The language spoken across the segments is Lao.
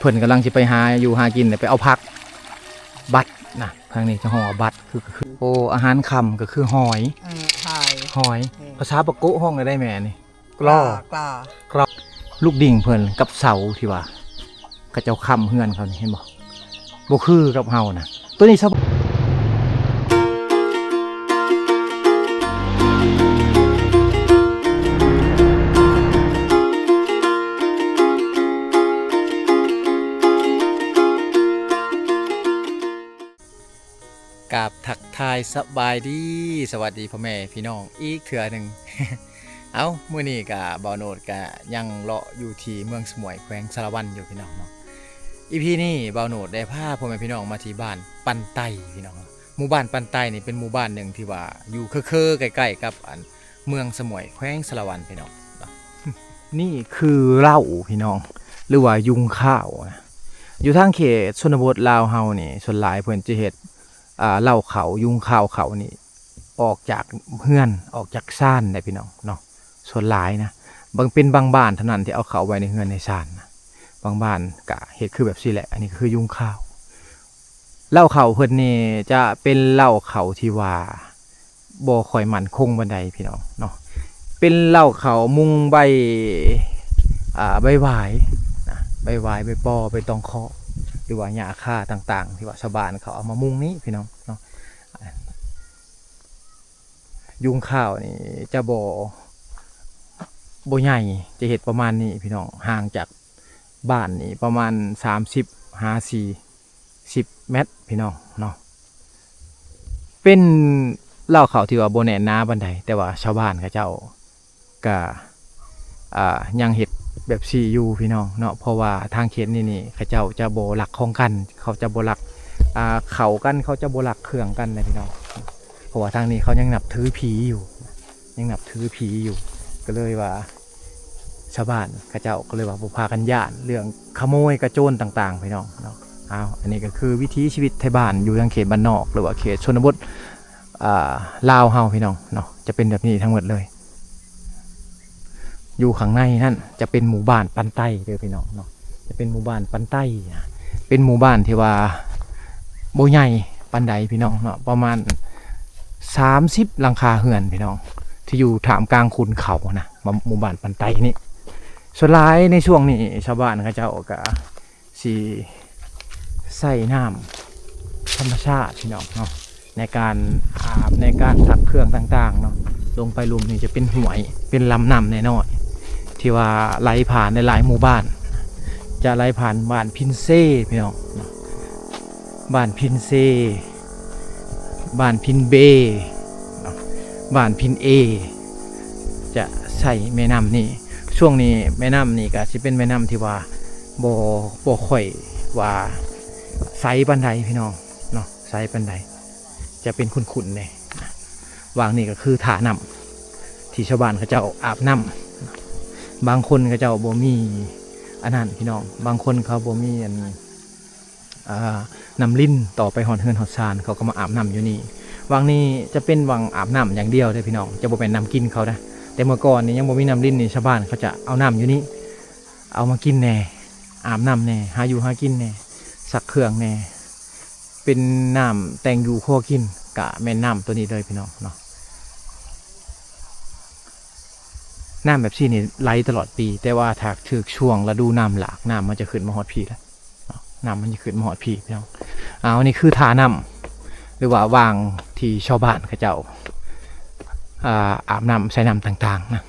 พิ่นກຳລັງຊິໄປຫາຢູ່ຫາກິນ ໄປເອົາຜັກ ບັດນະ ທາງນີ້ຈະຮ້ອງວ່າບັດ ຄື ຄື ໂອ້ ອາຫານຄ່ຳກໍຄືຫອຍ ເອີ ຫອຍ ຫອຍ ເອີ ພາສາປາໂກະຮ້ອງໄດ້ແມ່ນີ້ ກລໍ ກລໍ ກລໍ ລູກດິ້ງເພິ່ນກັບເສົາທີ່ວ່າເຂົາເຈົ້າຄ້ຳເຮືອນເຂົານີ້ ເຫັນບໍ່? ບໍ່ຄືກັບເຮົານະ ໂຕນີ້ສະ ກາບທັກທາຍສະບາຍດີ ສະຫວັດດີພໍ່ແມ່ພີ່ນ້ອງອີກເທື່ອໜຶ່ງ. ເອົ້າ ມື້ນີ້ກະບ່າວໂນດກະຍັງເລາະຢູ່ທີ່ເມືອງສະໝວຍ ແຂວງສາລະວັນຢູ່ພີ່ນ້ອງເນາະ. ອີພີນີ້ບ່າວໂນດໄດ້ພາພໍ່ແມ່ພີ່ນ້ອງມາທີ່ບ້ານປັນໄຕພີ່ນ້ອງ. ໝູ່ບ້ານປັນໄຕນີ້ເປັນໝູ່ບ້ານໜຶ່ງທີ່ວ່າຢູ່ເຄີໆ ໃກ້ໆ ກັບອັນເມືອງສະໝວຍ ແຂວງສາລະວັນພີ່ນ້ອງເນາະ. ນີ້ຄືເຫຼົ້າພີ່ນ້ອງ ຫຼືວ່າຍຸງຂ້າວນະ. ຢູ່ທາງເຂດຊົນນະບົດລາວເຮົານີ້ ສ່ວນຫຼາຍເພິ່ນຈະເຮັດ ອ່າ ເຫຼົ້າເຂົ້າ ຍຸງຂ້າວເຂົ້ານີ້ ອອກຈາກເຮືອນ ອອກຈາກຊານໄດ໋ພີ່ນ້ອງເນາະ ສ່ວນຫຼາຍນະ. ບາງ ເປັນບາງບ້ານເທົ່ານັ້ນທີ່ເອົາເຂົ້າໄວ້ໃນເຮືອນໃນຊານນະ ບາງບ້ານກະເຮັດຄືແບບຊີ້ແຫຼະ. ອັນນີ້ກໍຄືຍຸງຂ້າວ ເຫຼົ້າເຂົ້າເພິ່ນນີ້ຈະເປັນເຫຼົ້າເຂົ້າທີ່ວ່າບໍ່ຄ່ອຍໝັ້ນຄົງປານໃດພີ່ນ້ອງເນາະ. ເປັນເຫຼົ້າເຂົ້າມຸງໃບ ອ່າ ໃບຫວາຍນະ ໃບຫວາຍ ໃບປໍ ໃບຕອງເຄາະ ຫຼືວ່າຫຍ້າຄາຕ່າງໆ ທີ່ວ່າຊາວບ້ານເຂົາເອົາມາມຸງນີ້ພີ່ນ້ອງເນາະ. ຍຸງຂ້າວນີ້ຈະບໍ່ ບໍ່ໃຫຍ່ ຈະເຮັດປະມານນີ້ພີ່ນ້ອງ ຫ່າງຈາກບ້ານນີ້ປະມານສາມສິບຫາສີ່ສິບແມັດພີ່ນ້ອງເນາະ. ເປັນເຫຼົ້າເຂົ້າທີ່ວ່າບໍ່ແໜ້ນໜາປານໃດ ແຕ່ວ່າຊາວບ້ານເຂົາເຈົ້າ ກະ ອ່າ ຍັງເຮັດແບບຊີ້ຢູ່ພີ່ນ້ອງເນາະ ເພາະວ່າທາງເຂດນີ້ນີ້ ເຂົາເຈົ້າຈະບໍ່ລັກຂອງກັນ ເຂົາຈະບໍ່ລັກ ອ່າ ເຂົ້າກັນ ເຂົາຈະບໍ່ລັກເຄື່ອງກັນນະພີ່ນ້ອງ. ເພາະວ່າທາງນີ້ເຂົາຍັງນັບຖືຜີຢູ່ ຍັງນັບຖືຜີຢູ່ ກໍເລີຍວ່າຊາວບ້ານເຂົາເຈົ້າກໍເລີຍວ່າບໍ່ພາກັນຢ້ານເລື່ອງຂະໂມຍກະໂຈນຕ່າງໆ ພີ່ນ້ອງເນາະ. ອ້າວ ອັນນີ້ກໍຄືວິຖີຊີວິດໄທບ້ານຢູ່ທາງເຂດບ້ານນອກ ຫຼືວ່າເຂດຊົນນະບົດ ອ່າ ລາວເຮົາພີ່ນ້ອງເນາະ ຈະເປັນແບບນີ້ທັງໝົດເລີຍ. ຢູ່ຂ້າງໃນນັ້ນຈະເປັນໝູ່ບ້ານປັນໄຕເດີພີ່ນ້ອງເນາະ ຈະເປັນໝູ່ບ້ານປັນໄຕນະ ເປັນໝູ່ບ້ານທີ່ວ່າບໍ່ໃຫຍ່ປານໃດພີ່ນ້ອງເນາະ ປະມານສາມສິບຫຼັງຄາເຮືອນພີ່ນ້ອງ ທີ່ຢູ່ທ່າມກາງຂຸນເຂົານະ ໝູ່ບ້ານປັນໄຕນີ້. ສ່ວນຫຼາຍໃນຊ່ວງນີ້ຊາວບ້ານເຂົາເຈົ້າກະ ຊິໃຊ້ນ້ຳທຳມະຊາດພີ່ນ້ອງເນາະ ໃນການອາບ ໃນການຊັກເຄື່ອງຕ່າງໆເນາະ. ລົງໄປລຸ່ມນີ້ຈະເປັນຫ້ວຍ ເປັນລຳນ້ຳນ້ອຍໆ ທີ່ວ່າໄຫຼຜ່ານຫຼາຍໆໝູ່ບ້ານ ຈະໄຫຼຜ່ານບ້ານພິນເຊພີ່ນ້ອງເນາະ ບ້ານພິນເຊ ບ້ານພິນເບເນາະ ບ້ານພິນເອ ຈະໃຊ້ແມ່ນ້ຳນີ້. ຊ່ວງນີ້ແມ່ນ້ຳນີ້ກະຊິເປັນແມ່ນ້ຳທີ່ວ່າບໍ່ ບໍ່ຄ່ອຍວ່າໃສປານໃດພີ່ນ້ອງເນາະ ໃສປານໃດ ຈະເປັນຂຸ້ນໆແດ່. ຫວ່າງນີ້ກໍຄືທ່ານ້ຳ ທີ່ຊາວບ້ານເຂົາເຈົ້າອາບນ້ຳ. ບາງຄົນເຂົາເຈົ້າບໍ່ມີອັນນັ້ນພີ່ນ້ອງ ບາງຄົນເຂົາບໍ່ມີອັນ ອ່າ ນ້ຳລິນຕໍ່ໄປຮອດເຮືອນຮອດຊານ ເຂົາກໍມາອາບນ້ຳຢູ່ນີ້. ຫວ່າງນີ້ຈະເປັນຫວ່າງອາບນ້ຳຢ່າງດຽວເດີພີ່ນ້ອງ ຈະບໍ່ແມ່ນນ້ຳກິນເຂົານະ. ແຕ່ເມື່ອກ່ອນນີ້ຍັງບໍ່ມີນ້ຳລິນນີ້ ຊາວບ້ານເຂົາຈະເອົານ້ຳຢູ່ນີ້ ເອົາມາກິນແດ່ ອາບນ້ຳແດ່ ຫາຢູ່ຫາກິນແດ່ ຊັກເຄື່ອງແດ່ ເປັນນ້ຳແຕ່ງຢູ່ຄົວກິນ ກະແມ່ນນ້ຳໂຕນີ້ເລີຍພີ່ນ້ອງເນາະ. ນ້ຳແບບຊີ້ນີ້ໄຫຼຕະຫຼອດປີ ແຕ່ວ່າຖ້າຖືກຊ່ວງລະດູນ້ຳຫຼາກ ນ້ຳມັນຈະຂຶ້ນມາຮອດພີ້ແລ້ວເນາະ ນ້ຳມັນຈະຂຶ້ນມາຮອດພີ້ພີ່ນ້ອງ. ອາ ອັນນີ້ຄືທ່ານ້ຳ ຫຼືວ່າຫວ່າງທີ່ຊາວບ້ານເຂົາເຈົ້າ ອາ ອາບນ້ຳໃສ່ນ້ຳຕ່າງໆນະ.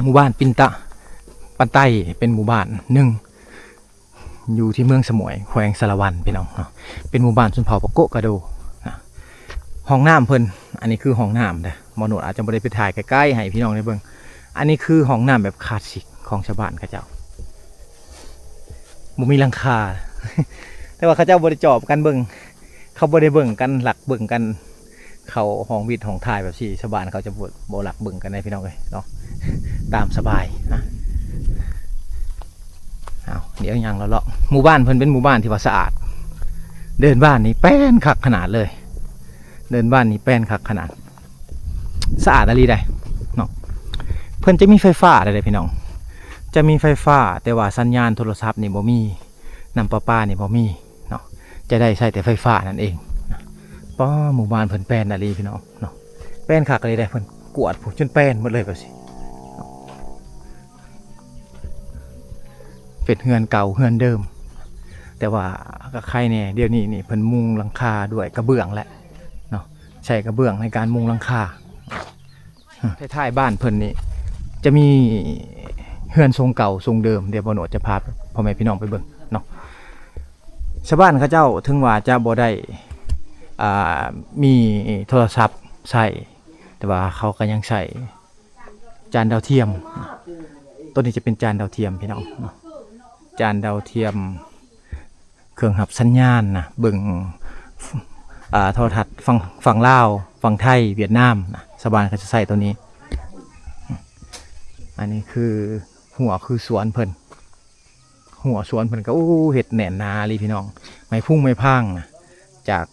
ໝູ່ບ້ານປິນຕະ ປັນໄຕ ເປັນໝູ່ບ້ານໜຶ່ງ ຢູ່ທີ່ເມືອງສະໝວຍ ແຂວງສາລະວັນ ພີ່ນ້ອງເນາະ ເປັນໝູ່ບ້ານຊົນເຜົ່າປາໂກະກະໂດນະ. ຫ້ອງນ້ຳເພິ່ນ ອັນນີ້ຄືຫ້ອງນ້ຳເດີ ໝໍໂນດອາດຈະບໍ່ໄດ້ໄປຖ່າຍໃກ້ໆໃຫ້ພີ່ນ້ອງໄດ້ເບິ່ງ. ອັນນີ້ຄືຫ້ອງນ້ຳແບບຄລາສສິກຂອງຊາວບ້ານເຂົາເຈົ້າ ບໍ່ມີຫຼັງຄາ ແຕ່ວ່າເຂົາເຈົ້າບໍ່ໄດ້ຈອບກັນເບິ່ງ ເຂົາບໍ່ໄດ້ເບິ່ງກັນ ລັກເບິ່ງກັນ ເຂົ້າຫ້ອງວິດຫ້ອງຖ່າຍແບບຊີ້ ຊາວບ້ານເຂົາຈະບໍ່ ບໍ່ລັກເບິ່ງກັນໃດພີ່ນ້ອງເອີຍເນາະ ຕາມສະບາຍນະ. ອ້າວ ດຽວຍ່າງເລາະໆ ໝູ່ບ້ານເພິ່ນເປັນໝູ່ບ້ານທີ່ວ່າສະອາດ ເດີ່ນບ້ານນີ້ແປ້ນຄັກຂະໜາດເລີຍ ເດີ່ນບ້ານນີ້ແປ້ນຄັກຂະໜາດ ສະອາດອີ່ຫຼີໃດເນາະ. ເພິ່ນຈະມີໄຟຟ້າແລ້ວເດ້ພີ່ນ້ອງ, ຈະມີໄຟຟ້າ ແຕ່ວ່າສັນຍານໂທລະສັບນີ້ບໍ່ມີ, ນ້ຳປະປານີ້ບໍ່ມີເນາະ, ຈະໄດ້ໃຊ້ແຕ່ໄຟຟ້ານັ້ນເອງ. ປ້າ ໝູ່ບ້ານເພິ່ນແປນອີ່ຫຼີພີ່ນ້ອງເນາະ, ແປນຄັກອີ່ຫຼີເດ້. ເພິ່ນກວາດພຸ້ນຈົນແປນໝົດເລີຍ ແບບຊີ້ ເປັນເຮືອນເກົ່າເຮືອນເດີມ, ແຕ່ວ່າກໍໄຄແດ່ ດຽວນີ້ນີ້ເພິ່ນມຸງຫຼັງຄາດ້ວຍກະເບື້ອງແຫຼະເນາະ, ໃຊ້ກະເບື້ອງໃນການມຸງຫຼັງຄາ. ທ້າຍໆ ບ້ານເພິ່ນນີ້ຈະມີເຮືອນຊົງເກົ່າຊົງເດີມ, ດຽວບ່າວໂນດຈະພາພໍ່ແມ່ພີ່ນ້ອງໄປເບິ່ງເນາະ. ຊາວບ້ານເຂົາເຈົ້າເຖິງວ່າຈະບໍ່ໄດ້ ອ່າ ມີໂທລະສັບໃຊ້, ແຕ່ວ່າເຂົາກໍຍັງໃຊ້ ຈານດາວທຽມ. ໂຕນີ້ຈະເປັນຈານດາວທຽມພີ່ນ້ອງເນາະ, ຈານດາວທຽມ ເຄື່ອງຮັບສັນຍານນະ, ເບິ່ງ ອ່າ ໂທລະທັດຝັ່ງ ຝັ່ງລາວ, ຝັ່ງໄທ, ຫວຽດນາມນະ, ຊາວບ້ານເຂົາຈະໃຊ້ໂຕນີ້. ອັນນີ້ຄືຮົ້ວ ຄືສວນເພິ່ນ, ຮົ້ວສວນເພິ່ນກໍ ໂອ້ ເຮັດແໜ້ນໜາອີ່ຫຼີພີ່ນ້ອງ, ໄມ້ພຸງໄມ້ພາງນະ ຈາກ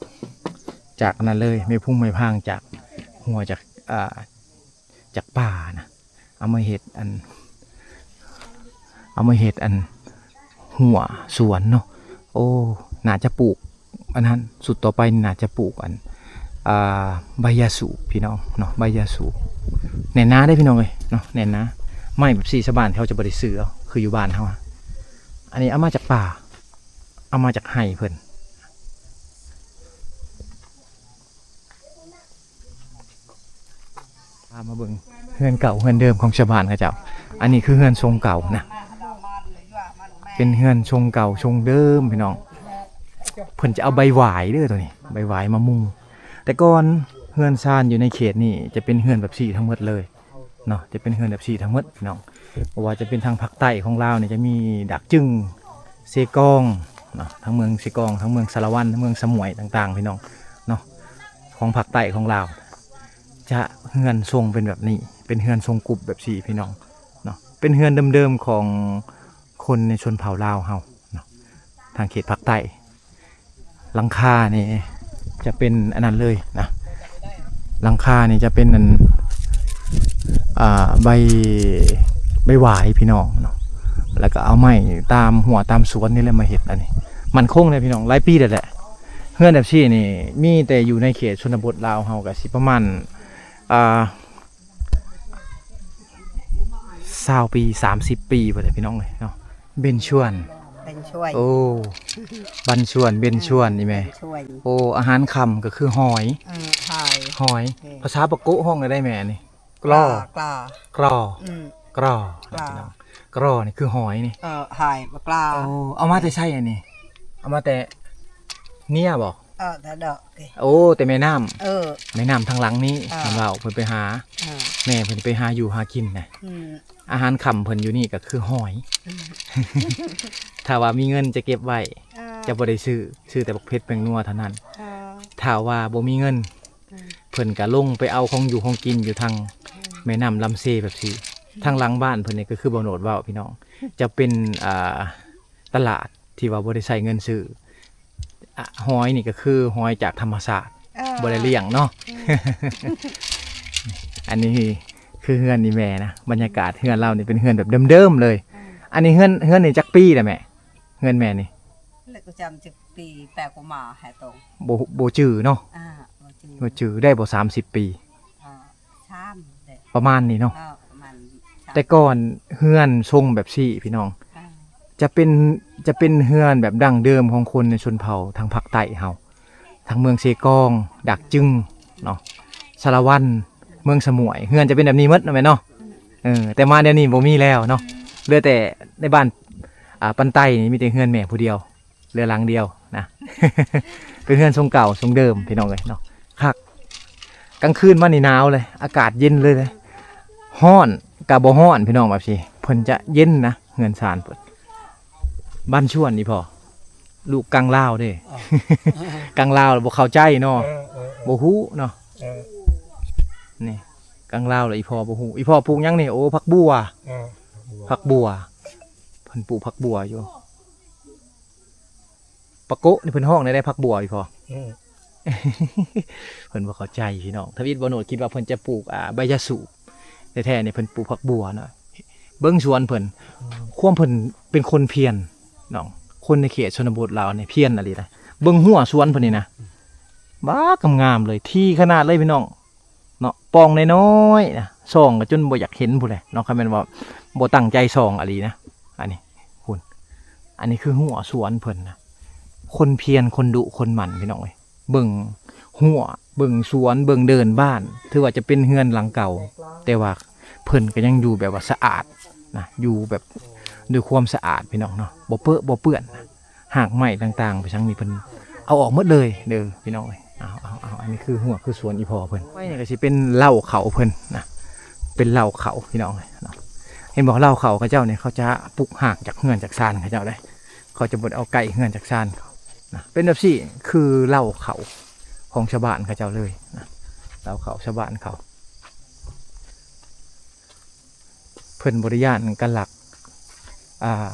ຈາກນັ້ນເລີຍ, ໄມ້ພຸງໄມ້ພາງຈາກຮົ້ວ ຈາກ ອ່າ ຈາກປ່ານະ ເອົາມາເຮັດອັນ ເອົາມາເຮັດອັນຮົ້ວສວນເນາະ. ໂອ້ ໜ້າຈະປູກອັນນັ້ນ, ຊຸດຕໍ່ໄປນີ້ໜ້າຈະປູກອັນ ອ່າ ໃບຢາສູບພີ່ນ້ອງເນາະ, ໃບຢາສູບ. ແໜ້ນໜາເດ້ພີ່ນ້ອງເອີຍເນາະ, ແໜ້ນໜາ. ໄມ້ແບບຊີ້ຊາວບ້ານເຂົາຈະບໍ່ໄດ້ຊື້ເອົາ ຄືຢູ່ບ້ານເຮົາ. ອັນນີ້ເອົາມາຈາກປ່າ, ເອົາມາຈາກໄຮ່ເພິ່ນ. ພາມາເບິ່ງເຮືອນເກົ່າເຮືອນເດີມຂອງຊາວບ້ານເຂົາເຈົ້າ. ອັນນີ້ຄືເຮືອນຊົງເກົ່ານະ, ເປັນເຮືອນຊົງເກົ່າຊົງເດີມພີ່ນ້ອງ. ເພິ່ນຈະເອົາໃບຫວາຍເດີໂຕນີ້, ໃບຫວາຍມາມຸງ. ແຕ່ກ່ອນເຮືອນຊານຢູ່ໃນເຂດນີ້ຈະເປັນເຮືອນແບບຊີ້ທັງໝົດເລີຍເນາະ, ຈະເປັນເຮືອນແບບຊີ້ທັງໝົດພີ່ນ້ອງ. ບໍ່ວ່າຈະເປັນທາງພາກໃຕ້ຂອງລາວນີ້ ຈະມີດາກຈຶງ, ເຊກອງເນາະ, ທັງເມືອງເຊກອງ, ທັງເມືອງສາລະວັນ, ທັງເມືອງສະໝວຍຕ່າງໆ ພີ່ນ້ອງເນາະ, ຂອງພາກໃຕ້ຂອງລາວ ຈະເຮືອນຊົງເປັນແບບນີ້, ເປັນເຮືອນຊົງກຸບແບບຊີ້ພີ່ນ້ອງເນາະ, ເປັນເຮືອນເດີມໆຂອງຄົນໃນຊົນເຜົ່າລາວເຮົາເນາະ, ທາງເຂດພາກໃຕ້. ຫຼັງຄານີ້ຈະເປັນອັນນັ້ນເລີຍນະ, ຫຼັງຄານີ້ຈະເປັນອັນ ອ່າ ໃບ ໃບຫວາຍພີ່ນ້ອງເນາະ, ແລ້ວກໍເອົາໄມ້ຕາມຮົ້ວຕາມສວນນີ້ແຫຼະມາເຮັດ. ອັນນີ້ໝັ້ນຄົງເດ້ພີ່ນ້ອງ, ຫຼາຍປີແລ້ວແຫຼະ. ເຮືອນແບບຊີ້ນີ້ມີແຕ່ຢູ່ໃນເຂດຊົນນະບົດລາວເຮົາ ກໍຊິປະມານ ອ່າ ຊາວປີ ສາມສິບປີພຸ້ນແຫຼະພີ່ນ້ອງເອີຍເນາະ. ເບັນຊວນ ເບັນຊວນ ໂອ້ ບັນຊວນ ເບັນຊວນນີ້ແມ່. ໂອ້ ອາຫານຄ່ຳກໍຄືຫອຍ ເອີ ຫອຍ ຫອຍ. ເອີ ພາສາປາໂກະຮ້ອງແນວໃດແມ່ນີ້? ກລໍ ກລໍ ກລໍ ອືມ ກລໍ ກລໍ ພີ່ນ້ອງ. ກລໍນີ້ຄືຫອຍນີ້ ເອີ ຫອຍ ປາກລໍ. ໂອ້ ເອົາມາແຕ່ໃສອັນນີ້? ເອົາມາແຕ່ເນຍບໍ? ເອີ ແຕ່ດອກ ໂອ້ ແຕ່ແມ່ນ້ຳ ເອີ ແມ່ນ້ຳທາງຫຼັງນີ້ ເອີ ເພິ່ນເວົ້າ ເພິ່ນໄປຫາ ເອີ ແມ່ເພິ່ນໄປຫາຢູ່ຫາກິນນະ. ອືມ ອາຫານຄ່ຳເພິ່ນຢູ່ນີ້ກໍຄືຫອຍ ອືມ ຖ້າວ່າມີເງິນຈະເກັບໄວ້ ເອີ ຈະບໍ່ໄດ້ຊື້ ຊື້ແຕ່ບັກເຜັດແປ້ງນົວເທົ່ານັ້ນ. ເອີ ຖ້າວ່າບໍ່ມີເງິນ ອືມ ເພິ່ນກໍລົງໄປເອົາຂອງຢູ່ຂອງກິນຢູ່ທາງ ອືມ ແມ່ນ້ຳລຳເຊແບບຊີ້. ອືມ ທາງຫຼັງບ້ານເພິ່ນນີ້ກໍຄືບໍ່ໂນດເວົ້າ ພີ່ນ້ອງ ຈະເປັນ ອ່າ ຕະຫຼາດທີ່ວ່າບໍ່ໄດ້ໃຊ້ເງິນຊື້. ອະ ຫອຍນີ້ກໍຄືຫອຍຈາກທຳມະຊາດ ເອີ ບໍ່ໄດ້ລ້ຽງເນາະ. ອືມ ອັນນີ້ຄືເຮືອນອີ່ແມ່ນະ, ບັນຍາກາດເຮືອນລາວນີ້ເປັນເຮືອນແບບເດີມໆເລີຍ. ອືມ ອັນນີ້ເຮືອນ ເຮືອນນີ້ຈັກປີແລ້ວແມ່? ເຮືອນແມ່ນີ້ ແລ້ວກໍຈຳຈັກປີ ແປກວ່າມາໃຫ້ຕົງ ບໍ່ ບໍ່ຈື່ເນາະ. ອ່າ ບໍ່ຈື່ ບໍ່ຈື່ ໄດ້ບໍ່ ສາມສິບປີ? ອ່າ ສາມ ປະມານນີ້ເນາະ ເອີ ປະມານສາມ. ແຕ່ກ່ອນເຮືອນຊົງແບບຊີ້ ພີ່ນ້ອງ ອ່າ ຈະເປັນ ຈະເປັນເຮືອນແບບດັ້ງເດີມຂອງຄົນໃນຊົນເຜົ່າທາງພາກໃຕ້ເຮົາ ທາງເມືອງເຊກອງ, ດາກຈຶງເນາະ, ສາລະວັນ, ເມືອງສະໝວຍ, ເຮືອນຈະເປັນແບບນີ້ໝົດເນາະແມ່ເນາະ. ເອີ ແຕ່ມາດຽວນີ້ບໍ່ມີແລ້ວເນາະ, ເຫຼືອແຕ່ໃນບ້ານ ອ່າ ປັນໄຕນີ້ມີແຕ່ເຮືອນແມ່ຜູ້ດຽວ ເຫຼືອຫຼັງດຽວນະ ເປັນເຮືອນຊົງເກົ່າຊົງເດີມ ພີ່ນ້ອງເອີຍເນາະ. ຄັກ ກາງຄືນມານີ້ໜາວເລີຍ ອາກາດເຢັນເລີຍເດ້. ຮ້ອນກະບໍ່ຮ້ອນ ພີ່ນ້ອງ ແບບຊີ້ ເພິ່ນຈະເຢັນນະ ເຮືອນຊານເພິ່ນ. ບ້ານຊວນນີ້ພໍ່ ລູກກາງລາວເດ້ ເອີ ກາງລາວບໍ່ເຂົ້າໃຈເນາະ ເອີ ເອີ ບໍ່ຮູ້ເນາະ ເອີ ນີ້ ກາງລາວລະອີ່ພໍ່ບໍ່ຮູ້. ອີ່ພໍ່ປູກຫຍັງນີ້? ໂອ້ ຜັກບົ່ວ ເອີ ຜັກບົ່ວ ຜັກບົ່ວ ເພິ່ນປູກຜັກບົ່ວຢູ່. ປາໂກະນີ້ເພິ່ນຮ້ອງແນວໃດ ຜັກບົ່ວ ອີ່ພໍ່? ອືມ ເພິ່ນບໍ່ເຂົ້າໃຈພີ່ນ້ອງ. ທຳອິດບ່າວໂນດຄິດວ່າເພິ່ນຈະປູກ ອ່າ ໃບຢາສູບ ແທ້ໆນີ້ເພິ່ນປູກຜັກບົວເນາະ. ເບິ່ງສວນເພິ່ນ ຄວາມເພິ່ນເປັນຄົນພຽນເນາະ, ຄົນໃນເຂດຊົນນະບົດລາວນີ້ພຽນອີ່ຫຼີນະ. ເບິ່ງຮົ້ວສວນເພິ່ນນີ້ນະ ບັກງາມໆເລີຍ, ຖີ່ຂະໜາດເລີຍພີ່ນ້ອງເນາະ. ປ່ອງນ້ອຍໆນະ ສ່ອງກໍຈົນບໍ່ຢາກເຫັນພຸ້ນແຫຼະເນາະ, ຄັນແມ່ນວ່າບໍ່ຕັ້ງໃຈສ່ອງອີ່ຫຼີນະ. ອັນນີ້ພຸ້ນ ອັນນີ້ຄືຮົ້ວສວນເພິ່ນນະ. ຄົນພຽນ ຄົນດຸຄົນໝັ່ນ ພີ່ນ້ອງເອີຍ. ເບິ່ງຮົ້ວ ເບິ່ງສວນ ເບິ່ງເດີ່ນບ້ານ, ຖືວ່າຈະເປັນເຮືອນຫຼັງເກົ່າ ແຕ່ວ່າເພິ່ນກໍຍັງຢູ່ແບບວ່າສະອາດນະ, ຢູ່ແບບດ້ວຍຄວາມສະອາດ ພີ່ນ້ອງເນາະ, ບໍ່ເປິະບໍ່ເປື້ອນນະ. ຮາກໄມ້ຕ່າງໆໄປທາງນີ້ ເພິ່ນເອົາອອກໝົດເລີຍເດີພີ່ນ້ອງເອີຍ. ເອົາໆໆ ອັນນີ້ຄືຮົ້ວຄືສວນອີ່ພໍ່ເພິ່ນ. ໄປນີ້ກໍຊິເປັນເລົ້າເຂົ້າເພິ່ນນະ, ເປັນເລົ້າເຂົ້າພີ່ນ້ອງເອີຍເນາະ. ເຫັນບໍ່ ເລົ້າເຂົ້າເຂົາເຈົ້ານີ້ ເຂົາຈະປຸກຮາກຈາກເຮືອນຈາກຊານເຂົາເຈົ້າເດ້, ເຂົາຈະບໍ່ໄດ້ເອົາໃກ້ເຮືອນຈາກຊານເຂົານະ. ເປັນແບບນີ້ ຄືເລົ້າເຂົ້າຂອງຊາວບ້ານເຂົາເຈົ້າເລີຍນະ, ເລົ້າເຂົ້າຊາວບ້ານເຂົາ. ເພິ່ນບໍ່ໄດ້ຢ້ານກັນລັກ ອ່າ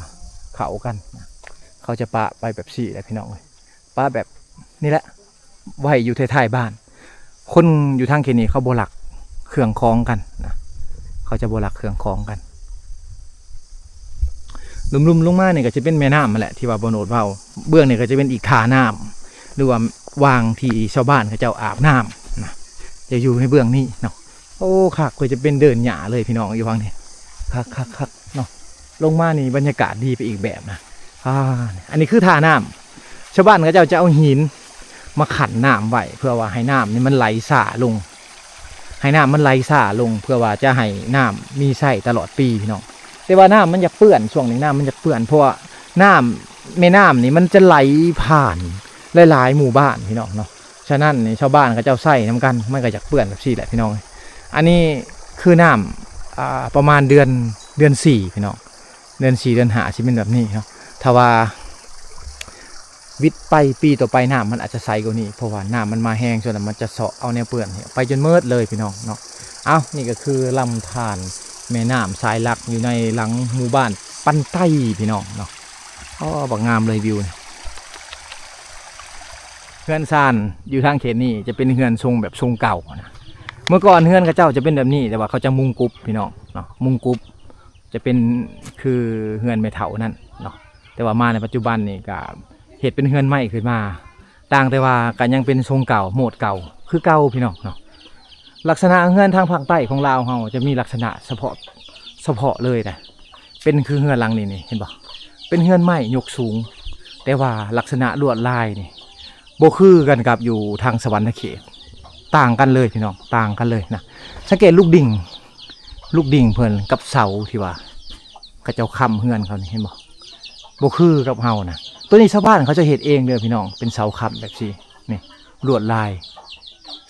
ເຂົ້າກັນນະ, ເຂົາຈະປະໄປແບບນີ້ແຫຼະພີ່ນ້ອງເອີຍ, ປະແບບນີ້ແຫຼະ ໄວ້ຢູ່ທ້າຍໆບ້ານ. ຄົນຢູ່ທາງເຂດນີ້ເຂົາບໍ່ລັກເຄື່ອງຂອງກັນນະ, ເຂົາຈະບໍ່ລັກເຄື່ອງຂອງກັນ. ລຸ່ມໆລົງມານີ້ກໍຈະເປັນແມ່ນ້ຳຫັ້ນແຫຼະ ທີ່ວ່າບ່າວໂນດເວົ້າ, ເບື້ອງນີ້ກໍຈະເປັນອີກທ່ານ້ຳ ຫຼືວ່າວາງທີ່ຊາວບ້ານເຂົາເຈົ້າອາບນ້ຳນະ, ຈະຢູ່ໃນເບື້ອງນີ້ເນາະ. ໂອ້ ຄັກເວີຍ, ຈະເປັນເດີ່ນຫຍ້າເລີຍພີ່ນ້ອງ ຢູ່ຝັ່ງນີ້, ຄັກໆໆເນາະ. ລົງມານີ້ບັນຍາກາດດີໄປອີກແບບນະ. ອ່າ ອັນນີ້ຄືທ່ານ້ຳ, ຊາວບ້ານເຂົາເຈົ້າຈະເອົາຫີນມາຂັນນ້ຳໄວ້ ເພື່ອວ່າໃຫ້ນ້ຳນີ້ມັນໄຫຼຊ້າລົງ, ໃຫ້ນ້ຳມັນໄຫຼຊ້າລົງ ເພື່ອວ່າຈະໃຫ້ນ້ຳມີໃຊ້ຕະຫຼອດປີພີ່ນ້ອງ. ແຕ່ວ່ານ້ຳມັນຢາກເປື້ອນ, ຊ່ວງນີ້ນ້ຳມັນຢາກເປື້ອນ ເພາະວ່ານ້ຳ ແມ່ນ້ຳນີ້ມັນຈະໄຫຼຜ່ານຫຼາຍໆໝູ່ບ້ານພີ່ນ້ອງເນາະ. ສະນັ້ນນີ້ຊາວບ້ານເຂົາເຈົ້າໃຊ້ນຳກັນ ມັນກໍຢາກເປື້ອນແບບຊີ້ແຫຼະພີ່ນ້ອງ. ອັນນີ້ຄືນ້ຳ ອ່າ ປະມານເດືອນ ເດືອນສີ່ພີ່ນ້ອງ, ເດືອນສີ່ເດືອນຫ້າຊິເປັນແບບນີ້ເນາະ. ຖ້າວ່າວິດໄປປີຕໍ່ໄປ ນ້ຳມັນອາດຈະໃສກວ່ານີ້ ເພາະວ່ານ້ຳມັນມາແຮງ, ສ່ວນນັ້ນມັນຈະເຊາະເອົາແນວເປື້ອນໄປຈົນໝົດເລີຍພີ່ນ້ອງເນາະ. ເອົ້າ ນີ້ກໍຄືລຳທານແມ່ນ້ຳສາຍຫຼັກ ຢູ່ໃນຫຼັງໝູ່ບ້ານປັນໄຕພີ່ນ້ອງເນາະ. ອໍ ບັກງາມເລີຍວິວນີ້. ເຮືອນຊານຢູ່ທາງເຂດນີ້ຈະເປັນເຮືອນຊົງແບບຊົງເກົ່ານະ. ເມື່ອກ່ອນເຮືອນເຂົາເຈົ້າຈະເປັນແບບນີ້ ແຕ່ວ່າເຂົາຈະມຸງກຸບພີ່ນ້ອງເນາະ, ມຸງກຸບຈະເປັນຄືເຮືອນແມ່ເຖົ້ານັ້ນເນາະ. ແຕ່ວ່າມາໃນປັດຈຸບັນນີ້ກະເຮັດເປັນເຮືອນໄມ້ຂຶ້ນມາ, ຕ່າງແຕ່ວ່າກະຍັງເປັນຊົງເກົ່າ ໂໝດເກົ່າຄືເກົ່າພີ່ນ້ອງເນາະ. ລັກສະນະເຮືອນທາງພາກໃຕ້ຂອງລາວເຮົາຈະມີລັກສະນະສະເພາະ ສະເພາະເລີຍນະ. ເປັນຄືເຮືອນຫຼັງນີ້ນີ້ ເຫັນບໍ່? ເປັນເຮືອນໄມ້ຍົກສູງ, ແຕ່ວ່າລັກສະນະລວດລາຍນີ້ບໍ່ຄືກັນກັບຢູ່ທາງສະຫວັນນະເຂດ, ຕ່າງກັນເລີຍພີ່ນ້ອງ, ຕ່າງກັນເລີຍນະ. ສັງເກດລູກດິ້ງ, ລູກດິ້ງເພິ່ນກັບເສົາທີ່ວ່າເຂົາເຈົ້າຄ້ຳເຮືອນເຂົານີ້ ເຫັນບໍ່? ບໍ່ຄືກັບເຮົານະ. ໂຕນີ້ຊາວບ້ານເຂົາເຈົ້າເຮັດເອງເດີພີ່ນ້ອງ, ເປັນເສົາຄ້ຳແບບຊີ້ນີ້, ລວດລາຍ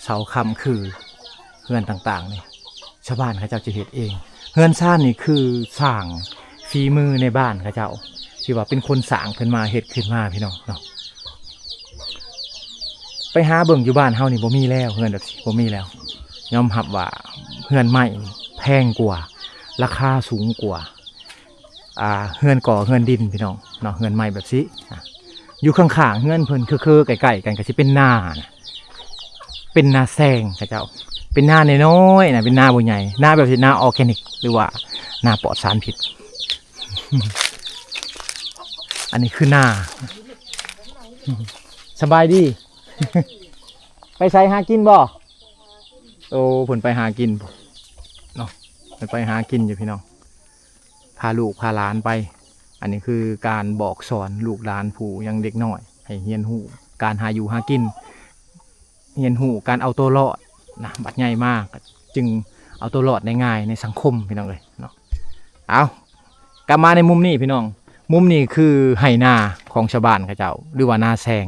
ເສົາຄ້ຳຄືເຮືອນຕ່າງໆນີ້ ຊາວບ້ານເຂົາເຈົ້າຈະເຮັດເອງ. ເຮືອນຊານນີ້ຄືສ້າງຝີມືໃນບ້ານເຂົາເຈົ້າ ທີ່ວ່າເປັນຄົນສ້າງຂຶ້ນມາ ເຮັດຂຶ້ນມາພີ່ນ້ອງເນາະ. ໄປຫາເບິ່ງຢູ່ບ້ານເຮົານີ້ບໍ່ມີແລ້ວ, ເຮືອນແບບນີ້ບໍ່ມີແລ້ວ. ຍອມຮັບວ່າເຮືອນໄມ້ແພງກວ່າ, ລາຄາສູງກວ່າ ອ່າ ເຮືອນກໍ່ເຮືອນດິນພີ່ນ້ອງເນາະ, ເຮືອນໄມ້ແບບຊີ້ນະ. ຢູ່ຂ້າງໆເຮືອນເພິ່ນ ເຄືໆໃກ້ໆກັນກໍຊິເປັນນານະ, ເປັນນາແຊງເຂົາເຈົ້າ, ເປັນນານ້ອຍໆນະ, ເປັນນາບໍ່ໃຫຍ່, ນາແບບເຮັດນາອໍແກນິກ ຫຼືວ່ານາປອດສານພິດ. ອັນນີ້ຄືນາ. ສະບາຍດີ. ໄປໃສ ຫາກິນບໍ່? ໂອ້ ເພິ່ນໄປຫາກິນເນາະ, ເພິ່ນໄປຫາກິນຢູ່ພີ່ນ້ອງ. ພາລູກພາຫຼານໄປ. ອັນນີ້ຄືການບອກສອນລູກຫຼານຜູ້ຍັງເດັກນ້ອຍ ໃຫ້ຮຽນຮູ້ການຫາຢູ່ຫາກິນ, ຮຽນຮູ້ການເອົາຕົວລອດນະ, ບັດໃຫຍ່ມາກໍຈຶ່ງເອົາຕົວລອດໄດ້ງ່າຍໃນສັງຄົມ ພີ່ນ້ອງເອີຍເນາະ. ເອົາ ກັບມາໃນມຸມນີ້ພີ່ນ້ອງ, ມຸມນີ້ຄືໄຮ່ນາຂອງຊາວບ້ານເຂົາເຈົ້າ ຫຼືວ່ານາແຊງ.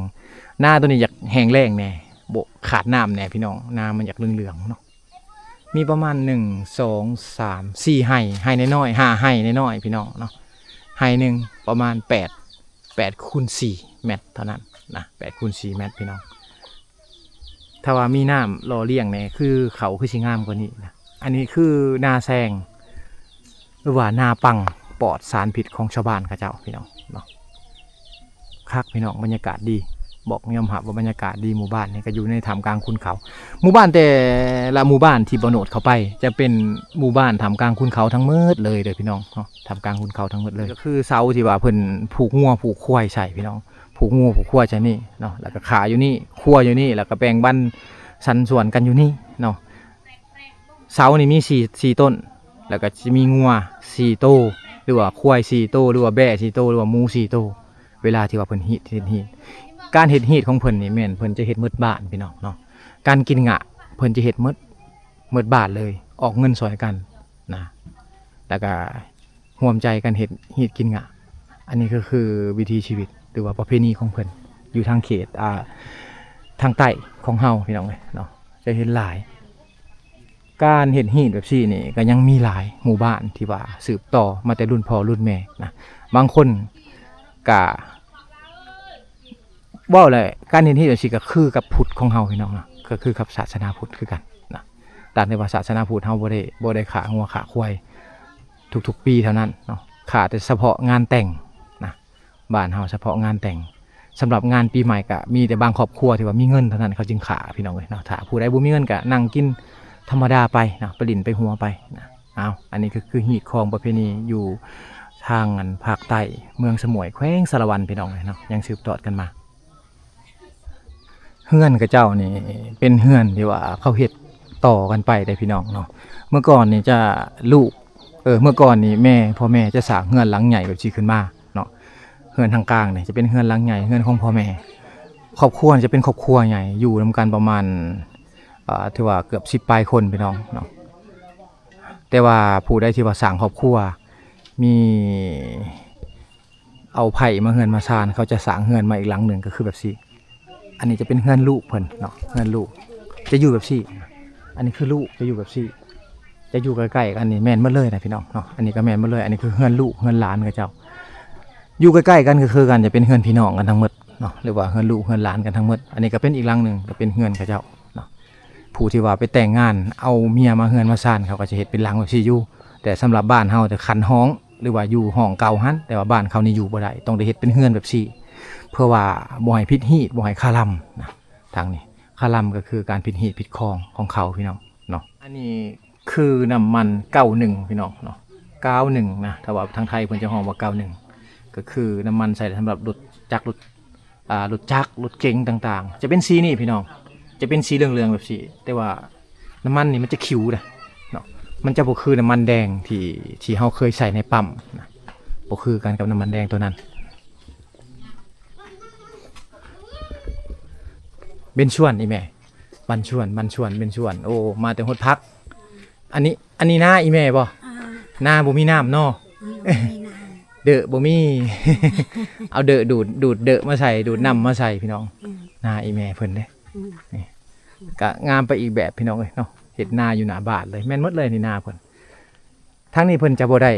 ນາໂຕນີ້ຢາກແຫ້ງແລ້ງແດ່, ບໍ່ ຂາດນ້ຳແດ່ພີ່ນ້ອງ, ນາມັນຢາກເຫຼືອງໆເນາະ. ມີປະມານ ໜຶ່ງ ສອງ ສາມ ສີ່ໄຮ່, ໄຮ່ນ້ອຍໆ ຫ້າໄຮ່ນ້ອຍໆ ພີ່ນ້ອງເນາະ. ໄຮ່ໜຶ່ງປະມານແປດ ແປດຄູນສີ່ແມັດເທົ່ານັ້ນນະ, ແປດຄູນສີ່ແມັດພີ່ນ້ອງ. ຖ້າວ່າມີນ້ຳຫຼໍ່ລ້ຽງແດ່ ຄືເຂົາຄືຊິງາມກວ່ານີ້ນະ. ອັນນີ້ຄືນາແຊງ ຫຼືວ່ານາປັງປອດສານພິດຂອງຊາວບ້ານເຂົາເຈົ້າ ພີ່ນ້ອງເນາະ. ຄັກ ພີ່ນ້ອງ, ບັນຍາກາດດີ. ບອກຍອມຮັບວ່າບັນຍາກາດດີ ໝູ່ບ້ານນີ້ກໍຢູ່ໃນທ່າມກາງຂຸນເຂົາ. ໝູ່ບ້ານແຕ່ລະໝູ່ບ້ານທີ່ບໍ່ໂນດເຂົ້າໄປ ຈະເປັນໝູ່ບ້ານທ່າມກາງຂຸນເຂົາທັງໝົດເລີຍເດີພີ່ນ້ອງເນາະ, ທ່າມກາງຂຸນເຂົາທັງໝົດເລີຍ. ກໍຄືເສົາທີ່ວ່າເພິ່ນຜູກງົວຜູກຄວາຍໃສ່ພີ່ນ້ອງ, ຜູກງົວຜູກຄວາຍໃສ່ນີ້ເນາະ, ແລ້ວກໍຂ້າຢູ່ນີ້ ຄົວຢູ່ນີ້ ແລ້ວກໍແບ່ງບັນສັນສ່ວນກັນຢູ່ນີ້ເນາະ. ເສົານີ້ມີສີ່ ສີ່ຕົ້ນ ແລ້ວກໍຈະມີງົວສີ່ໂຕ ຫຼືວ່າຄວາຍສີ່ໂຕ ຫຼືວ່າແບ້ສີ່ໂຕ ຫຼືວ່າໝູສີ່ໂຕ. ເວລາທີ່ວ່າເພິ່ນຮີດ ເຮັດຮີດ ການເຮັດຮີດຂອງເພິ່ນນີ້ແມ່ນເພິ່ນຈະເຮັດໝົດບ້ານພີ່ນ້ອງເນາະ. ການກິນຫຍ້າເພິ່ນຈະເຮັດໝົດ ໝົດບ້ານເລີຍ, ອອກເງິນຊ່ອຍກັນນະ ແລ້ວກໍຮ່ວມໃຈກັນເຮັດຮີດກິນຫຍ້າ. ອັນນີ້ກໍຄືວິຖີຊີວິດ ຫຼືວ່າປະເພນີຂອງເພິ່ນ ຢູ່ທາງເຂດ ອ່າ ທາງໃຕ້ຂອງເຮົາພີ່ນ້ອງເອີຍເນາະ, ຈະເຫັນຫຼາຍ. ການເຮັດຮີດແບບຊີ້ນີ້ກໍຍັງມີຫຼາຍໝູ່ບ້ານທີ່ວ່າສືບຕໍ່ມາແຕ່ລຸ້ນພໍ່ລຸ້ນແມ່ນະ. ບາງຄົນກະເວົ້າແຫຼະ ການເຮັດຮີດແບບຊີ້ກໍຄືກັບພຸດຂອງເຮົາພີ່ນ້ອງເນາະ, ກໍຄືກັບສາສະໜາພຸດຄືກັນນະ. ຕ່າງແຕ່ວ່າສາສະໜາພຸດເຮົາບໍ່ໄດ້ ບໍ່ໄດ້ຂ້າງົວຂ້າຄວາຍທຸກໆປີເທົ່ານັ້ນເນາະ, ຂ້າແຕ່ສະເພາະງານແຕ່ງນະ. ບ້ານເຮົາສະເພາະງານແຕ່ງ. ສຳລັບງານປີໃໝ່ກະມີແຕ່ບາງຄອບຄົວທີ່ວ່າມີເງິນເທົ່ານັ້ນເຂົາຈຶ່ງຂ້າພີ່ນ້ອງເອີຍເນາະ, ຖ້າຜູ້ໃດບໍ່ມີເງິນກະນັ່ງກິນທຳມະດາໄປເນາະ, ໄປຫຼິ້ນໄປຫົວໄປນະ. ອ້າວ ອັນນີ້ກໍຄືຮີດຄອງປະເພນີຢູ່ທາງອັນພາກໃຕ້ເມືອງສະໝວຍ ແຂວງສາລະວັນພີ່ນ້ອງເອີຍເນາະ, ຍັງສືບທອດກັນມາ. ເຮືອນເຂົາເຈົ້ານີ້ເປັນເຮືອນທີ່ວ່າເຂົາເຮັດຕໍ່ກັນໄປເດ້ພີ່ນ້ອງເນາະ. ເມື່ອກ່ອນນີ້ຈະລູກ ເອີ ເມື່ອກ່ອນນີ້ແມ່ ພໍ່ແມ່ຈະສ້າງເຮືອນຫຼັງໃຫຍ່ແບບຊີ້ຂຶ້ນມາເນາະ. ເຮືອນທາງກາງນີ້ຈະເປັນເຮືອນຫຼັງໃຫຍ່ ເຮືອນຂອງພໍ່ແມ່. ຄອບຄົວຈະເປັນຄອບຄົວໃຫຍ່ ຢູ່ນຳກັນປະມານ ເອີ ຖືວ່າເກືອບສິບປາຍຄົນພີ່ນ້ອງເນາະ. ແຕ່ວ່າຜູ້ໃດທີ່ວ່າສ້າງຄອບຄົວ ມີ ເອົາໃພ້ມາເຮືອນມາຊານ ເຂົາຈະສ້າງເຮືອນມາອີກຫຼັງໜຶ່ງ ກໍຄືແບບຊີ້. ອັນນີ້ຈະເປັນເຮືອນລູກເພິ່ນເນາະ, ເຮືອນລູກຈະຢູ່ແບບຊີ້. ອັນນີ້ຄືລູກຈະຢູ່ແບບຊີ້ ຈະຢູ່ໃກ້ໆກັນນີ້ແມ່ນໝົດເລີຍນະພີ່ນ້ອງເນາະ. ອັນນີ້ກໍແມ່ນໝົດເລີຍ, ອັນນີ້ຄືເຮືອນລູກເຮືອນຫຼານເຂົາເຈົ້າ ຢູ່ໃກ້ໆກັນ ກໍຄືກັນ ຈະເປັນເຮືອນພີ່ນ້ອງກັນທັງໝົດເນາະ ຫຼືວ່າເຮືອນລູກເຮືອນຫຼານກັນທັງໝົດ. ອັນນີ້ກໍເປັນອີກຫຼັງໜຶ່ງ ກໍເປັນເຮືອນເຂົາເຈົ້າເນາະ. ຜູ້ທີ່ວ່າໄປແຕ່ງງານ ເອົາເມຍມາເຮືອນມາຊານ ເຂົາກໍຈະເຮັດເປັນຫຼັງແບບຊີ້ຢູ່. ແຕ່ສຳລັບບ້ານເຮົາຈະຂັນຫ້ອງ ຫຼືວ່າຢູ່ຫ້ອງເກົ່າຫັ້ນ, ແຕ່ວ່າບ້ານເຂົານີ້ຢູ່ບໍ່ໄດ້ ຕ້ອງໄດ້ເຮັດເປັນເຮືອນແບບຊີ້ ເພື່ອວ່າບໍ່ໃຫ້ຜິດຮີດ ບໍ່ໃຫ້ຄາລຳນະ. ທາງນີ້ຄາລຳກໍຄືການຜິດຮີດຜິດຄອງຂອງເຂົາພີ່ນ້ອງເນາະ. ອັນນີ້ຄືນ້ຳມັນເກົ້າໜຶ່ງພີ່ນ້ອງເນາະ, ເກົ້າໜຶ່ງນະ, ຖ້າວ່າທາງໄທເພິ່ນຈະຮ້ອງວ່າເກົ້າໜຶ່ງ ກໍຄືນ້ຳມັນໃຊ້ສຳລັບລົດຈັກ ລົດ ອ່າ ລົດຈັກ ລົດເກັງຕ່າງໆ ຈະເປັນສີນີ້ພີ່ນ້ອງ, ຈະເປັນສີເຫຼືອງໆແບບຊີ້. ແຕ່ວ່ານ້ຳມັນນີ້ມັນຈະຂິວເດ້ເນາະ, ມັນຈະບໍ່ຄືນ້ຳມັນແດງທີ່ ທີ່ເຮົາເຄີຍໃຊ້ໃນປ້ຳນະ, ບໍ່ຄືກັນກັບນ້ຳມັນແດງຕົວນັ້ນ. ເບັນຊວນອີ່ແມ່, ບັນຊວນ ບັນຊວນ ເບັນຊວນ. ໂອ້ ມາແຕ່ຮອດຜັກ. ອັນນີ້ ອັນນີ້ນາອີ່ແມ່ບໍ່? ອ່າ ນາບໍ່ມີນ້ຳເນາະ. ອືມ ບໍ່ມີນ້ຳ ເດີະບໍ່ມີ. ເອົາເດີະດູດ ດູດເດີະມາໃສ່ ດູດນ້ຳມາໃສ່ພີ່ນ້ອງ. ອືມ ນາອີ່ແມ່ເພິ່ນເດ້. ອືມ ນີ້ ກະງາມໄປອີກແບບພີ່ນ້ອງເອີຍເນາະ, ເຮັດນາຢູ່ໜ້າບ້ານເລີຍ, ແມ່ນໝົດເລີຍນີ້ນາເພິ່ນ. ທາງນີ້ເພິ່ນຈະບໍ່ໄດ້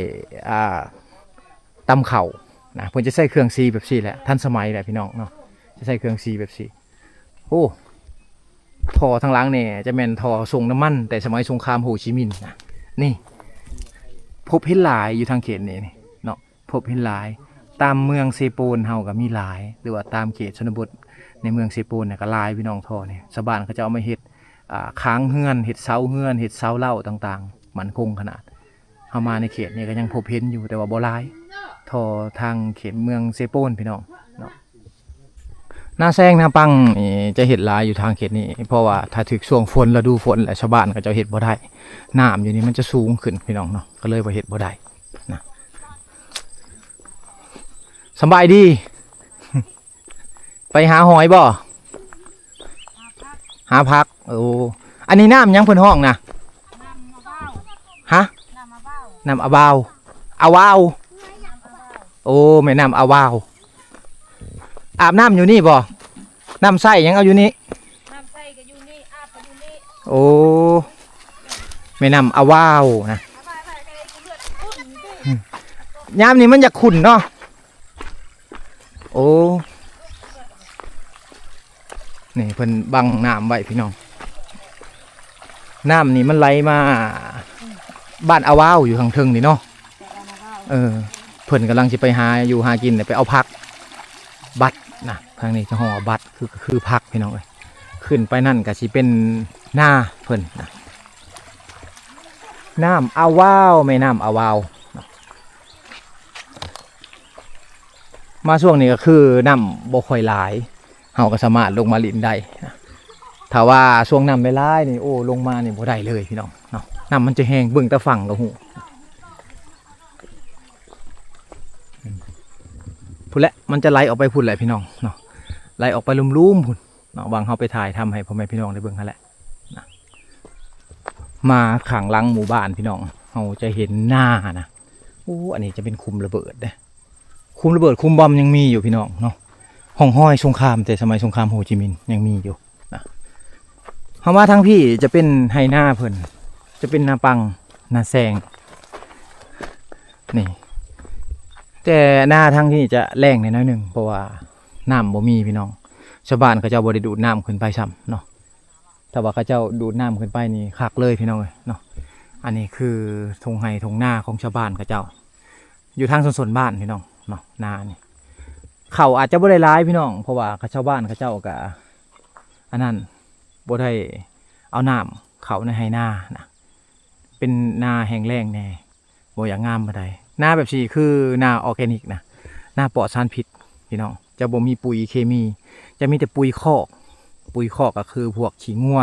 ອ່າ ຕຳເຂົ້ານະ, ເພິ່ນຈະໃຊ້ເຄື່ອງສີແບບຊີ້ແຫຼະ, ທັນສະໄໝແຫຼະພີ່ນ້ອງເນາະ, ຈະໃຊ້ເຄື່ອງສີແບບຊີ້. ໂອ້ ທໍ່ທາງຫຼັງນີ້ຈະແມ່ນທໍ່ສົ່ງນ້ຳມັນແຕ່ສະໄໝສົງຄາມໂຮຈິມິນນະ. ນີ້ ພົບເຫັນຫຼາຍຢູ່ທາງເຂດນີ້ເນາະ, ພົບເຫັນຫຼາຍ. ຕາມເມືອງເຊໂປນເຮົາກໍມີຫຼາຍ ຫຼືວ່າຕາມເຂດຊົນນະບົດໃນເມືອງເຊໂປນນີ້ກໍຫຼາຍພີ່ນ້ອງ, ທໍ່ນີ້ຊາວບ້ານເຂົາເຈົ້າເອົາມາເຮັດ ອ່າ ຄາງເຮືອນ, ເຮັດເສົາເຮືອນ, ເຮັດເສົາເລົ້າຕ່າງໆ ໝັ້ນຄົງຂະໜາດ. ເຮົາມາໃນເຂດນີ້ກໍຍັງພົບເຫັນຢູ່ ແຕ່ວ່າບໍ່ຫຼາຍທໍ່ທາງເຂດເມືອງເຊໂປນພີ່ນ້ອງເນາະ. ນາແຊງນາປັງນີ້ຈະເຮັດຫຼາຍຢູ່ທາງເຂດນີ້, ເພາະວ່າຖ້າຖືກຊ່ວງຝົນ ລະດູຝົນແລ້ວ ຊາວບ້ານເຂົາເຈົ້າເຮັດບໍ່ໄດ້, ນ້ຳຢູ່ນີ້ມັນຈະສູງຂຶ້ນພີ່ນ້ອງເນາະ, ກໍເລີຍວ່າເຮັດບໍ່ໄດ້ນະ. ສະບາຍດີ. ໄປຫາຫອຍບໍ່? ຫາຜັກ. ໂອ້ ອັນນີ້ນ້ຳຫຍັງເພິ່ນຮ້ອງນະ? ຮະ? ນ້ຳອາວາວ. ອາວາວ. ໂອ້ ແມ່ນ້ຳອາວາວ. ອາບນ້ຳຢູ່ນີ້ບໍ່? ນ້ຳໃຊ້ຫຍັງເອົາຢູ່ນີ້? ນ້ຳໃຊ້ກໍຢູ່ນີ້ ອາບກໍຢູ່ນີ້. ໂອ້ ແມ່ນ້ຳອາວາວນະ. ຍາມນີ້ມັນຢາກຂຸ້ນເນາະ. ໂອ້ ນີ້ເພິ່ນບັງນ້ຳໄວ້ພີ່ນ້ອງ, ນ້ຳນີ້ມັນໄຫຼມາບ້ານອາວາວຢູ່ທາງເທິງນີ້ເນາະ. ເອີ ເພິ່ນກຳລັງຊິໄປຫາຢູ່ຫາກິນ ໄປເອົາຜັກບັດ ນະ ທາງນີ້ຈະຮ້ອງວ່າບັດ ຄື ຄືຜັກພີ່ນ້ອງເອີຍ. ຂຶ້ນໄປນັ້ນກໍຊິເປັນນາເພິ່ນນະ ນ້ຳອາວາວ ແມ່ນ້ຳອາວາວເນາະ. ມາຊ່ວງນີ້ກໍຄືນ້ຳບໍ່ຄ່ອຍຫຼາຍ ເຮົາກໍສາມາດລົງມາຫຼິ້ນໄດ້ນະ. ຖ້າວ່າຊ່ວງນ້ຳຫຼາຍໆນີ້ ໂອ້ ລົງມານີ້ບໍ່ໄດ້ເລີຍພີ່ນ້ອງເນາະ ນ້ຳມັນຈະແຮງ ເບິ່ງແຕ່ຝັ່ງກໍຮູ້. ພຸ້ນແຫຼະ ມັນຈະໄຫຼອອກໄປພຸ້ນແຫຼະພີ່ນ້ອງເນາະ ໄຫຼອອກໄປລຸ່ມໆພຸ້ນເນາະ ຫວ່າງເຮົາໄປຖ່າຍທຳໃຫ້ພໍ່ແມ່ພີ່ນ້ອງໄດ້ເບິ່ງຫັ້ນແຫຼະນະ. ມາຂ້າງຫຼັງໝູ່ບ້ານພີ່ນ້ອງ ເຮົາຈະເຫັນນານະ. ໂອ້ ອັນນີ້ຈະເປັນຂຸມລະເບີດເດ້ ຂຸມລະເບີດ ຂຸມບອມຍັງມີຢູ່ພີ່ນ້ອງເນາະ. ຮ່ອງຮອຍສົງຄາມ ແຕ່ສະໄໝສົງຄາມໂຮຈິມິນຍັງມີຢູ່ນະ. ເຮົາມາທາງພີ້ຈະເປັນໄຮ່ນາເພິ່ນ ຈະເປັນນາປັງ ນາແຊງ ນີ້ ແຕ່ນາທາງນີ້ຈະແລ້ງແດ່ໜ້ອຍໜຶ່ງ ເພາະວ່ານ້ຳບໍ່ມີພີ່ນ້ອງ. ຊາວບ້ານເຂົາເຈົ້າບໍ່ໄດ້ດູດນ້ຳຂຶ້ນໄປຊ້ຳເນາະ ຖ້າວ່າເຂົາເຈົ້າດູດນ້ຳຂຶ້ນໄປນີ້ຄັກເລີຍພີ່ນ້ອງເອີຍເນາະ. ອັນນີ້ຄືທົ່ງໄຮ່ທົ່ງນາຂອງຊາວບ້ານເຂົາເຈົ້າ ຢູ່ທາງໂຊນໆບ້ານພີ່ນ້ອງເນາະ. ນານີ້ ເຂົ້າອາດຈະບໍ່ໄດ້ຫຼາຍພີ່ນ້ອງ ເພາະວ່າຊາວບ້ານເຂົາເຈົ້າກະ ອັນນັ້ນ ບໍ່ໄດ້ເອົານ້ຳເຂົ້າໃນໄຮ່ນານະ ເປັນນາແຫ້ງແລ້ງແດ່ ບໍ່ຢາກງາມປານໃດ. ນາແບບຊີ້ຄືນາອອແກນິກນະ ນາປອດສານພິດພີ່ນ້ອງ ຈະບໍ່ມີປຸຍເຄມີ ຈະມີແຕ່ປຸຍຄອກ. ປຸຍຄອກກໍຄືພວກຂີ້ງົວ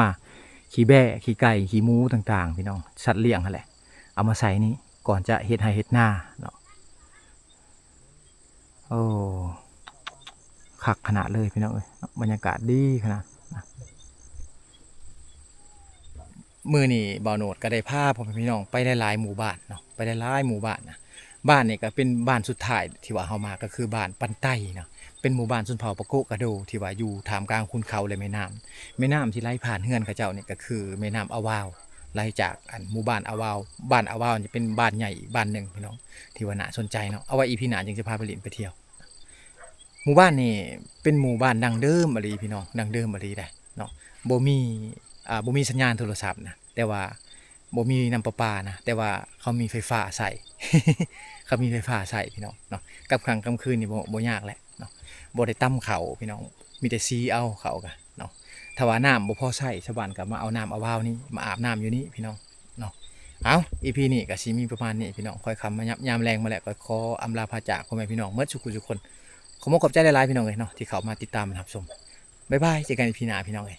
ຂີ້ແບ້ ຂີ້ໄກ່ ຂີ້ໝູຕ່າງໆ ພີ່ນ້ອງ ສັດລ້ຽງຫັ້ນແຫຼະ ເອົາມາໃສ່ນີ້ ກ່ອນຈະເຮັດໄຮ່ເຮັດນາເນາະ. ໂອ້ ຄັກຂະໜາດເລີຍພີ່ນ້ອງເອີຍ ບັນຍາກາດດີຂະໜາດນະ. ມື້ນີ້ບ່າວໂນດກໍໄດ້ພາພໍ່ແມ່ພີ່ນ້ອງໄປຫຼາຍໆໝູ່ບ້ານເນາະ ໄປຫຼາຍໆໝູ່ບ້ານນະ. ບ້ານນີ້ກໍເປັນບ້ານສຸດທ້າຍທີ່ວ່າເຮົາມາ ກໍຄືບ້ານປັນໄຕເນາະ ເປັນໝູ່ບ້ານຊົນເຜົ່າປະໂກະກະໂດ ທີ່ວ່າຢູ່ທ່າມກາງຂຸນເຂົາ ແລະ ແມ່ນ້ຳ. ແມ່ນ້ຳທີ່ໄຫຼຜ່ານເຮືອນເຂົາເຈົ້ານີ້ກໍຄືແມ່ນ້ຳອາວາວ ໄຫຼຈາກ ອັນ ໝູ່ບ້ານອາວາວ. ບ້ານອາວາວນີ້ເປັນບ້ານໃຫຍ່ອີກບ້ານໜຶ່ງພີ່ນ້ອງ ທີ່ວ່າໜ້າສົນໃຈເນາະ. ເອົາໄວ້ອີພີໜ້າຈຶ່ງຈະພາໄປຫຼິ້ນໄປທ່ຽວ. ໝູ່ບ້ານນີ້ເປັນໝູ່ບ້ານດັ້ງເດີມອີ່ຫຼີພີ່ນ້ອງ ດັ້ງເດີມອີ່ຫຼີເດ້ເນາະ. ບໍ່ມີ ອ່າ ບໍ່ມີສັນຍານໂທລະສັບນະ ແຕ່ວ່າ ບໍ່ມີນ້ຳປະປານະ ແຕ່ວ່າເຂົາມີໄຟຟ້າໃຊ້ ເຂົາມີໄຟຟ້າໃຊ້ພີ່ນ້ອງເນາະ. ກັບຄ່ຳກັບຄືນນີ້ບໍ່ ບໍ່ຍາກແຫຼະເນາະ ບໍ່ໄດ້ຕຳເຂົ້າພີ່ນ້ອງ ມີແຕ່ສີເອົາເຂົ້າກະເນາະ. ຖ້າວ່ານ້ຳບໍ່ພໍໃຊ້ ຊາວບ້ານກໍມາເອົານ້ຳອາວາວນີ້ ມາອາບນ້ຳຢູ່ນີ້ພີ່ນ້ອງເນາະ. ເອົາ ອີພີນີ້ກໍຊິມີປະມານນີ້ພີ່ນ້ອງ ຄ່ອຍຄ່ຳມາຍາມ ຍາມແລງມາແລ້ວ ກໍຂໍອຳລາພາຈາກພໍ່ແມ່ພີ່ນ້ອງໝົດສູ່ຜູ້ສູ່ຄົນ. ຂໍຂອບໃຈຫຼາຍໆພີ່ນ້ອງເອີຍເນາະ ທີ່ເຂົ້າມາຕິດຕາມຮັບຊົມ. ບາຍບາຍ ເຈີກັນອີພີໜ້າພີ່ນ້ອງເອີຍ.